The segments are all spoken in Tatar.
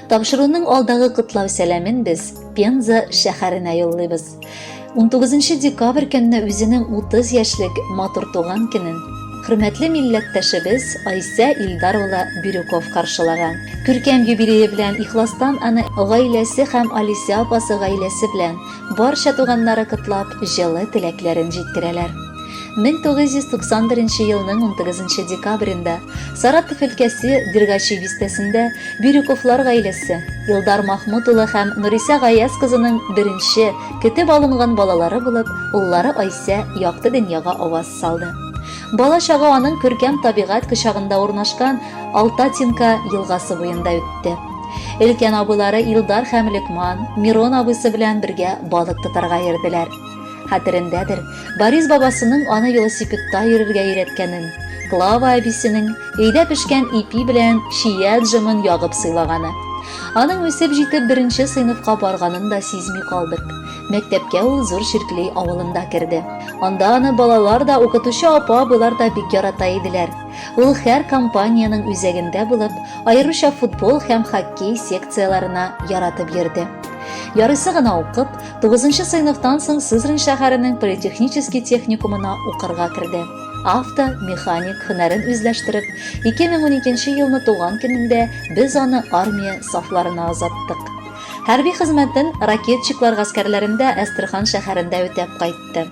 Тапшыруның алдагы котлау сәламен без Пенза шәһәренә юллыйбыз. 19 декабрь көнне үзенең 30 яшьлек матур туган көнен хөрмәтле милләттәшебез Айсә Илдар улы Бирюков каршылаган. Күркәм юбилее белән ихластан аны гаиләсе һәм Алисә апасы гаиләсе белән барча туганнары котлап, җылы теләкләрен җиткерәләр. 1991 елның 19 декабрендә Саратов өлкәсе Дергачи бистәсендә Бирюковлар гаиләсе, Илдар Махмут улы һәм Нурисә Гаяз кызының беренче, көтеп алынган балалары булып, уллары Айсә якты дөньяга аваз салды. Бала чагы аның күркәм табигать кочагында урнашкан Алтатинка елгасы буенда үтте. Өлкән абыйлары Илдар һәм Лекман Мирон абыйсы белән бергә балык тотарга йөрделәр. Хәтерендәдер, Борис бабасының аны велосипедта йөрергә өйрәткәнен, Клава әбисенең өйдә пешкән ипи белән чия джемын ягып сыйлаганы. Аның үсеп җитеп беренче сыйныфка барганын да сизми калдык. Мәктәпкә ул Зур Чиркли авылында керде. Анда аны балалар да, укытучы апа-абыйлар да бик ярата иделәр. Ул һәр компаниянең үзәгендә булып, аеруча футбол һәм хоккей секцияләренә яратып йөрде. Ярыйсы гына укып, Тугызынчы сыйныфтан соң Сызрань шәһәренең политехнический техникумына укырга керде. Авто, механик һөнәрен үзләштереп, 2012 елны туган көнендә без аны армия сафларына озаттык. Хәрби хезмәтен ракетчиклар гаскәрләрендә Әстерхан шәһәрендә үтәп кайтты.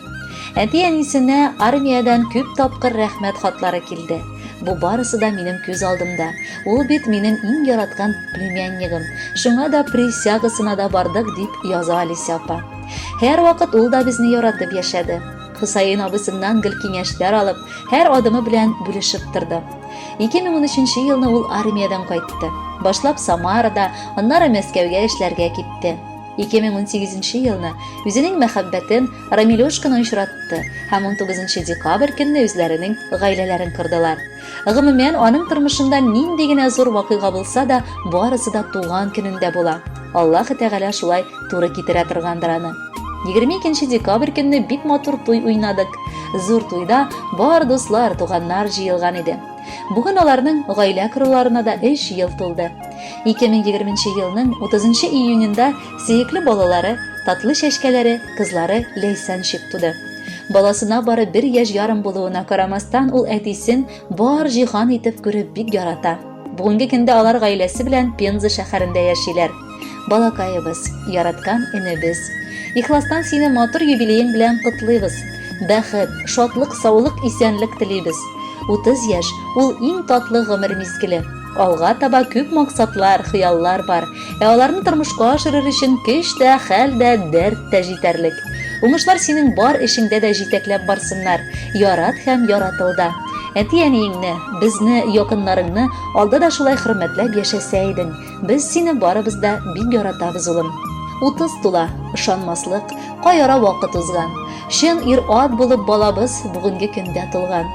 Әти-әнисенә армиядән күп тапкыр рәхмәт хатлары килде. Бу барысы да минем күз алдымда. Ул бит минем иң яраткан племяннигым. Шуңа да присягасына да бардык, дип яза Алисә апа. Һәрвакыт ул да безне яратып яшәде. Хусаин абысыннан гел киңәшләр алып, һәр адымы белән бүлешеп торды. 2013 елны ул армиядән кайтты. Башлап Самарада, аннары Мәскәүгә эшләргә китте. 2018 елны үзенең мәхәббәтен Рамилюшканы очратты һәм 19 декабрь көнне үзләренең гаиләләрен кордылар. Гомумән, аның тормышында нинди генә зур вакыйга булса да, барысы да туган көнендә була. Аллаһы Тәгалә шулай туры китерә торгандыр аны. 22 декабрь көнне бик матур туй уйнадык. Зур туйда бар дуслар, туганнар җыелган иде. Бүген аларның гаилә коруларына да 3 ел тулды. 2020 елның 30 июнендә сөекле балалары, татлы чәчкәләре, кызлары Ләйсәнчик туды. Баласына бары бер яшь ярым булуына карамастан, ул әтисен бар җиһан итеп күреп бик ярата. Бүгенге көндә алар гаиләсе белән Пенза шәһәрендә яшиләр. Балакаебыз, яраткан энебез. Ихластан сине матур юбилеең белән котлыйбыз. Бәхет, шатлык, саулык, исәнлек телибез. 30 яшь, ул иң татлы гомер мизгеле. Алга таба күп максатлар, хыяллар бар. Ә аларны тормышка ашырыр өчен көч тә, хәл дә, дәрт тә җитәрлек. Уңышлар синең бар эшеңдә дә җитәкләп барсыннар. Ярат һәм яратыл да. Әти-әниеңне, безне, якыннарыңны алда да шулай хөрмәтләп яшәсә идең. Без сине барыбыз да бик яратабыз, улым. 30 тула, ышанмаслык, кай ара вакыт узган. Чын ир-ат булып балабыз бүгенге көндә тулган.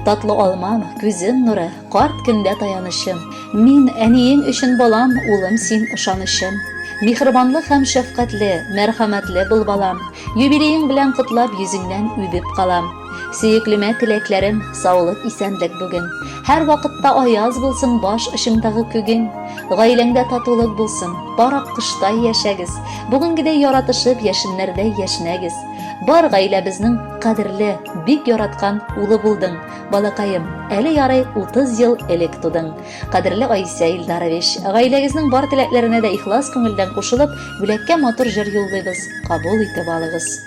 Татлы алмам, күзем нуры, карт көндә таянычым. Мин, әниең өчен балам, улым син ышанычым. Миһербанлы һәм шәфкатьле, мәрхәмәтле бул, балам. Юбилеең белән котлап, йөзеңнән үбеп калам. Сөеклемә теләкләрем, саулык, исәнлек бүген. Һәрвакытта аяз булсын баш очыңдагы күгең. Гаиләңдә татулык булсын, пар аккоштай яшәгез. Бүгенгедәй яратышып, яшеннәрдәй яшьнәгез. Бар гаиләбезнең кадерле, бик яраткан улы булдың, балакаем. Әле ярый 30 ел элек тудың. Кадерле Айсә Илдарович, гаиләгезнең бар теләкләренә дә ихлас күңелдән кушылып, бүләккә матур җыр юллыйбыз, кабул итеп алыгыз.